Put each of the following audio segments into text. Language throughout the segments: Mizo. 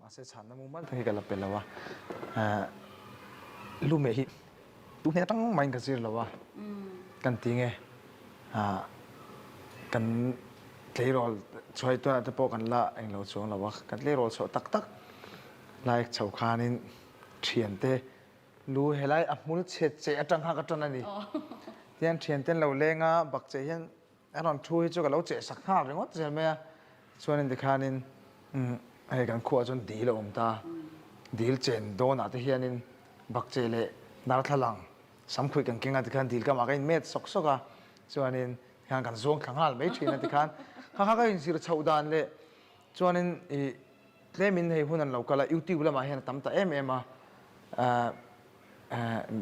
Mahse chhanna mumal tak hi ka la pe lo a, lu meh hi tu hnen atang mahin ka zir lo a, kan ti nge kan tleirawl chhuai tunah te pawh kan la englo chuang lo a, kan tleirawl chhuah tak tak lai chho khanin thiante lu helai a hmul chhe che atang kha ka tan a ni. Tihian thiante an lo leng a, bakcheh hian A rawn thu hi chu ka lo cheh sak nghal ringawt zel mai a, chuanin tikhanin hei kan khuaah chuan dil a awm ta, dil chen dawnah te hianin bakcheh leh darthlalang samkhuih kan keng a tikhan dil kamah ka inmet sawk sawk a, chuanin tikhan kan zuang thla nghal mai thin a tikhan kha kha ka inzir chhoh dan leh chuanin ih tlemin hei hun an lo kal a youtube lamah hian a tam ta em em a,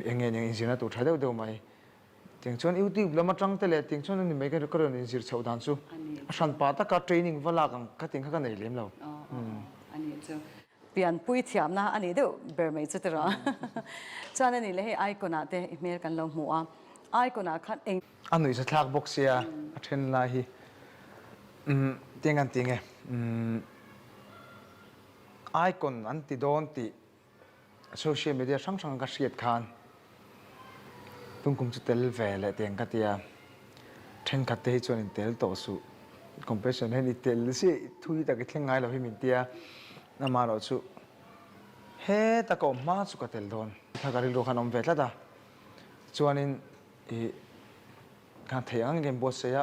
eng nge eng inzirna tur tha deuh deuh mai. Tiang chuan YouTube lam atang te leh tiang chuan ani mai ka rawn inzir chhoh dan chu a hran pah taka training va lak ang kha tiang kha ka nei lem lo. A nih chu. Pianpui thiamna a nih deuh ber mai chu tiraw. Chuan a nih leh hei icon ah te i hmel kan lo hmu a, icon ah khan eng. A nuihza thlak bawk sia a then lai hi tiang an ti nge icon an ti dawn tih Social media hrang hrang ka hriat khan tungkum chu tel ve leh teng ka tia, thenkhat te hi chuan in tel tawh suh, competition hian i tel si thui tak i thleng ngai lo hi min tia, amaherawh chu heta ka awm hma chu ka tel dawn. Kha ka rilru khan awm ve tlat a, chuanin ih khan theih ang engkim buatsaih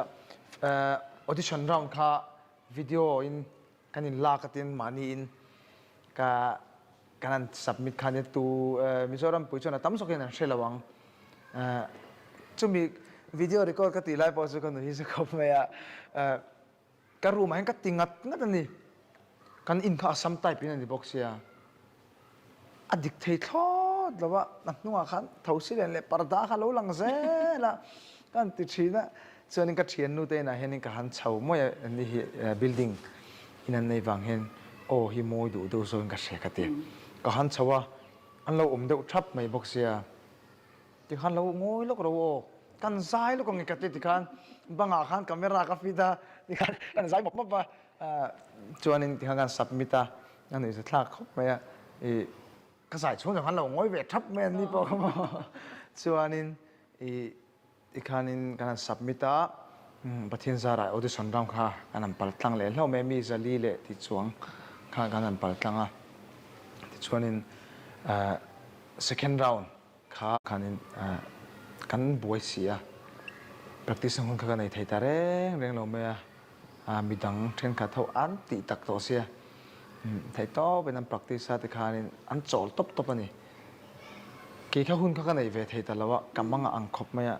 a, audition round kha video in Kan in lak atin mahni in ka kan han submit khan nia tu Mizoram pui chuan a tam zawk hian an hre lo ang. Chumi video record ka tih lai pawh chu ka nuih hi khawp mai a, ka room ah hian ka ti ngat ngat a ni. Kan in kha Assam type in a ni bawk sia. A dik thei thlawt lo a, a hnungah khan thosi len leh parda kha lo lang zel a, ka han ti thin a, chuanin ka thiannu te inah hianin ka han chho mawi a, ani hi building in an nei vang hian aw hi mawi duh deuh zawkin ka hria ka ti, ka han chho a, an lo awm deuh thap mai bawk sia, tikhan lo ngawi lawk ro aw, kan zai lawk ang e ka ti tikhan bangah khan camera ka fit a, tikhan kan zai mawp mawp a, chuanin tikhan kan submit a. A nuih za thlak khawp mai a, ih ka zai chhung zawng khan lo ngawi ve thap mai an ni pawh kha maw. Chuanin ih tikhanin kan han submit a, Pathian zarah audition round kha kan han pal tlang leh hlauh mai a, mi zali leh ti chuang kha kan han pal tlang a. Tichuanin second round Kha khanin kan buai si a, practice na hun kha ka nei thei ta reng reng lo mai a, midang thenkhat ho an tih tak tawh sia, theih tawpin an practice a tikhanin an chawl tawp tawp a ni. Kei kha hun kha ka nei ve thei ta lo a, ka mang a ang khawp mai a,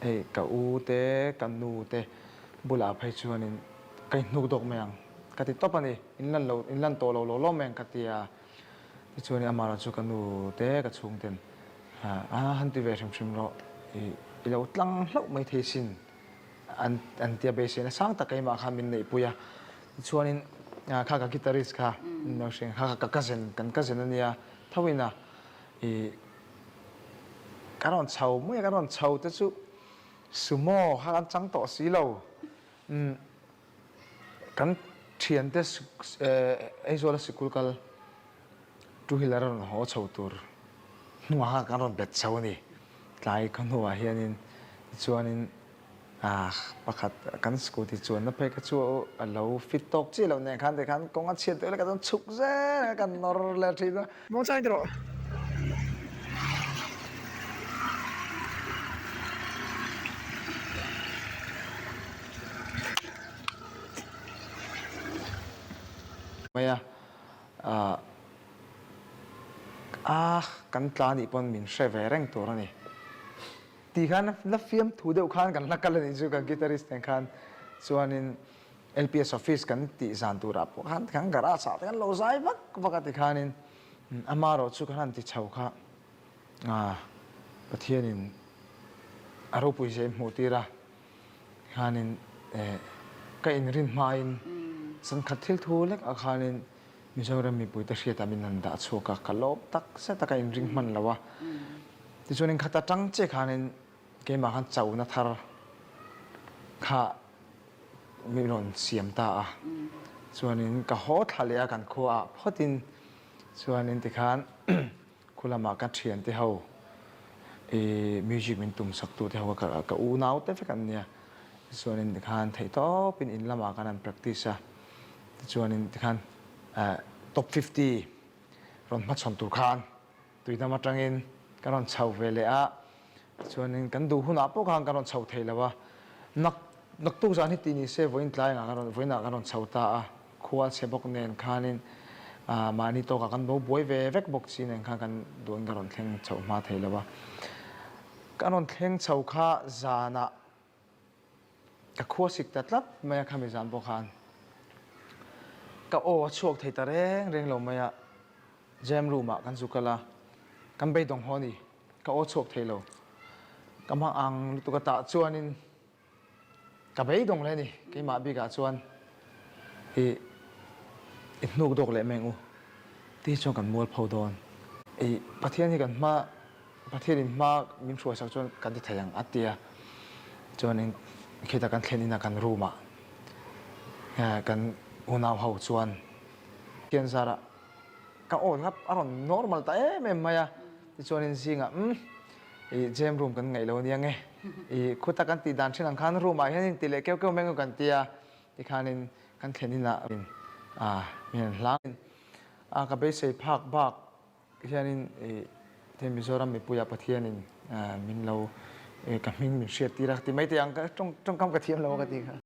hei ka u te ka nu te bulah phei chuanin ka inhnuk dawk mai ang ka ti tawp a ni, in lan lo in lan tawh lo lo lawm mai ang ka ti a. Tichuan amah chu ka nu te ka chhungten a han ti ve hrim hrim rawh i lo tlang hlauh mai thei sin an an tia beiseina sang tak keimah khan min neihpui a. Tichuanin kha ka guitarist kha min lo hria kha ka cousin kan cousin a nia tho in a i ka rawn chho mai a ka rawn chho te chu sumo kha kan chang tawh si lo umm Kan thiante Aizawl a sikul kal two wheeler a rawn haw chho tur hnungah khan kan rawn bet chho a ni. Tlai khaw hnuah hianin tichuanin pakhat kan scooty chuanna phei kha chu a lo fit tawk chiah loh nen khan tikhan kawng a chhiat deuh leh ka chuan chhuk zel a kan nawr leh thin a. Muangchang tih rawh. Mai a, a kan tla nih pawn min hre ve reng tur a ni. Tih khan la fiamthu deuh khan kan la kal a nih chu kan guitarist nen khan chuanin LPS office kan tih zan turah pawh khan kan garage ah te kan lo zai vak vak a tikhanin amaherawh chu kan han ti chho kha Pathianin a ropui zia in hmuh tir a khanin ka inrin hmain sankhat thil thu lek ah khanin Mizoram mipuite hriatah min han dah chhuak a ka lawm tak zet a ka inring hman lo a tichuanin khata tang chiah khanin keimah khan chona thar kha min rawn siam ta a. Chuanin ka haw thla leh a kan khua ah phawtin chuanin tikhan khu lamah ka thiante ho i music min tum sak tu te ho ka ka unau te vek an nia. Tichuanin tikhan theihtawpin in lamah khan an practice a, tichuanin tikhan top 50 rawn hmachhawn tur khan Tuidam atangin ka rawn chho ve leh a, tichuanin kan duh hunah pawh khan ka rawn chho thei lo a, nak naktuk zan hi tih ni se vawiin tlaiah ka rawn vawiinah ka rawn chho ta a, khua chhe bawk nen khanin ah mahni tawkah kan bo buai ve vek bawk chi nen khan kan duhin ka rawn thleng chho hma thei lo a, ka rawn thleng chho kha zanah Ka khua sik ta tlat mai a khami zan pawh khan ka aw a chhuak thei ta reng reng lo mai a, jam room ah kan zu kal a, kan beidawng haw a ni, ka aw chhuak thei lo, ka hmang ang lutuk a tah chuanin ka beidawng leh a ni, keimah bikah chuan i i hnuk dawk leh meng u tih chuan kan mual pho dawn. I Pathian hi kan hma Pathianin hma min hruaisak chuan kan ti thei ang a tia. Chuanin khita kan thlen ina kan room ah kan unau ho chuan Pathian zarah ka aw kha a rawn normal ta em em mai a. Tichuanin zingah umm i jam room kan ngaih lo ania nge i khuta kan tih dan thin ang khan room ah hian in ti leh keuh keuh mai ang kan tia. Tikhanin kan thlen inah min han hlang a ka beisei phak bak Hianin i Mizoram mipuiah Pathianin min lo ka hming min hriat tir a ti mai teh ang ka tawngkam ka thiam lo a ka ti kha.